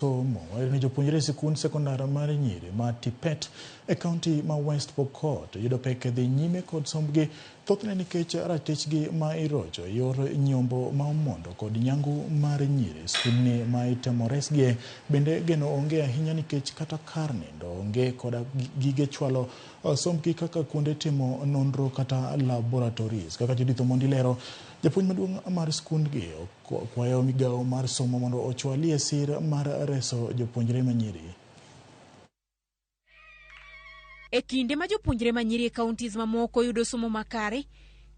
Somo ni jopuonjre e sikund sekondar mar nyiri ma Tipet e kaunti ma West Pokot yudo pek dhi nyime kod sombgi, thothne nikech ratichgi ma irocho e yor nyombo ma omondo kod nyangu mar nyiri. Skundni ma itemo resgie bende geno onge ahinya nikech kata kar nindo onge koda gige chwalo sombgi kaka kuonde timo nonro kata laboratories. Kaka Judith Omondi lero, japuonj maduong' mar skundgi kwayo migawo mar somo mondo ochwalie sir mar reso jopuonjre manyiri. E kinde ma jopuonjre manyiri e counties mamoko yudo somo makare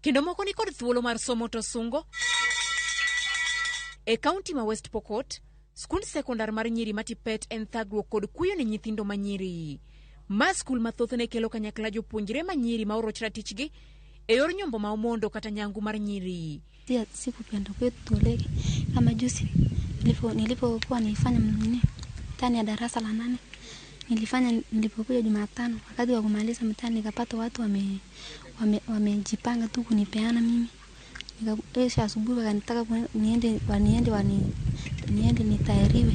kendo moko ni kod thuolo mar somo to sungo, e kaunti ma West Pokot, skund sekondar mar nyiri ma Tipet en thagruok kod kuyo ne nyithindo manyiri. Ma skul ma thothne kelo kanyakla jopuonjre manyiri ma oroch ratichgi e yor nyombo ma omondo kata nyangu mar nyiri. Sikupenda kwetu tuoleke. Kama juzi nilipokuwa nilifanya nini mtihani ya darasa la 8, nilifanya nilipokuja Jumatano, wakati wa kumaliza mtihani nikapata watu wamejipanga tu kunipeana mimi. Nikakesha asubuhi wakanitaka niende waniende wani niende nitairiwe.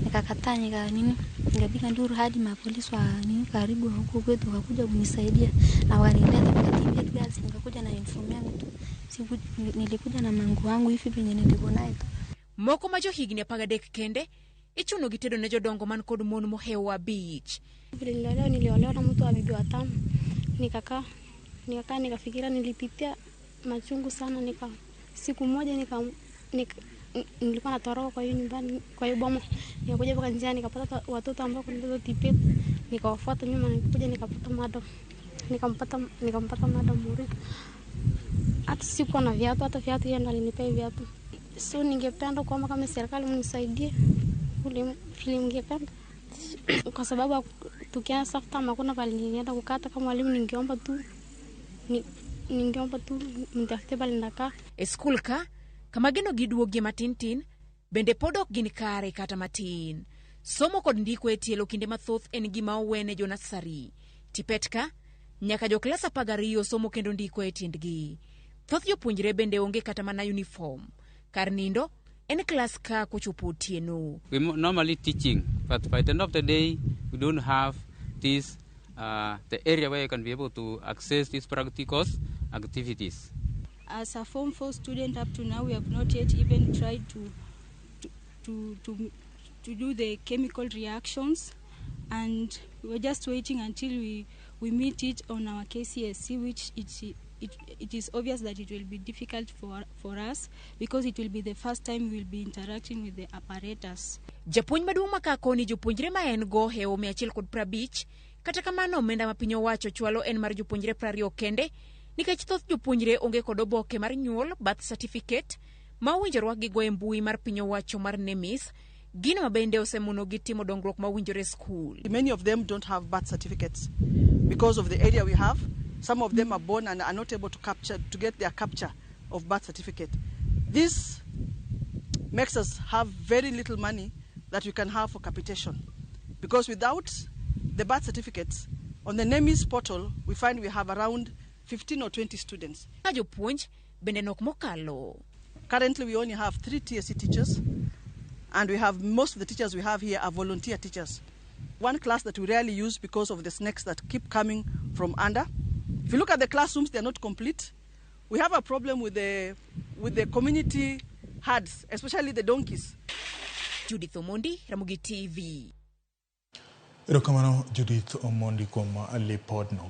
Nikakataa, nika nini, nikapiga nduru hadi mapolisi wa nini karibu huko kwetu wakakuja kunisaidia na wakanileta mpaka Tipet Girls. Nikakuja na uniform yangu tu. Nilikuja na manguo wangu hivi penye nilikuwa nayo tu. Moko ma johigni 13 kende ichuno gi tedo ne jodongo man kod mon mohewo 5. Vile niliolewa, niliolewa na mtu wa bibi 5. Nikakaa nikafikiria, nilipitia machungu sana. Nika siku moja nilikuwa natoroka kwa hiyo nyumbani, kwa hiyo boma. Nikakuja mpaka njiani nikapata watoto ambao kuna mtoto Tipet. Nikawafuata nyuma, nikakuja nikapata madam. Nikampata madam Muri. Hata sikuwa na viatu, hata viatu yeye ndo alinipea viatu. So ningependa kwamba kama serikali mnisaidie ule vile ningependa. Kwa sababu tukianza safta hakuna pale ningeenda kukata kama mwalimu, ningeomba tu mtafute pale nakaa. E skul ka kama geno gi duogie matin tin bende pod ok gin kare kata matin. Somo kod ndiko e tielo kinde mathoth en gima owene jo nasari. Tipet ka nyaka jo klas 12 somo kendo ndiko e tiendgi. Thoth jopuonjre bende onge kata mana uniform. Kar nindo en klas ka kochopo otieno. We normally teaching, but by the end of the day we don't have this the area where you can be able to access these practical activities. As a Form 4 student up to now, we have not yet even tried to do the chemical reactions, and we're just waiting until we meet it on our KCSE, which it is obvious that it will be difficult for us because it will be the first time we will be interacting with the apparatus. Japuonj maduong' ma koni jopuonjre ma en go hewo 150, kata kamano omenda ma piny owacho chwalo en mar jopuonjre 20 kende nikech thoth jopuonjre onge kod oboke mar nyuol, birth certificate, ma owinjo rwakgi go e mbui mar piny owacho mar NEMIS, gino ma bende osemonogi timo dongruok ma owinjore e skul. Many of them don't have birth certificates because of the area we have. Some of them are born and are not able to get their capture of birth certificate. This makes us have very little money that we can have for capitation, because without the birth certificates on the NEMIS portal, we find we have around 15 or 20 students. Ka jopuonj bende nok mokalo. Currently, we only have 3 TSC teachers, and we have most of the teachers we have here are volunteer teachers. One class that we rarely use because of the snakes that keep coming from under. If you look at the classrooms, they are not complete. We have a problem with the community herds, especially the donkeys. Judith Omondi, Ramogi TV. Erokamano Judith Omondi kuom lipodno.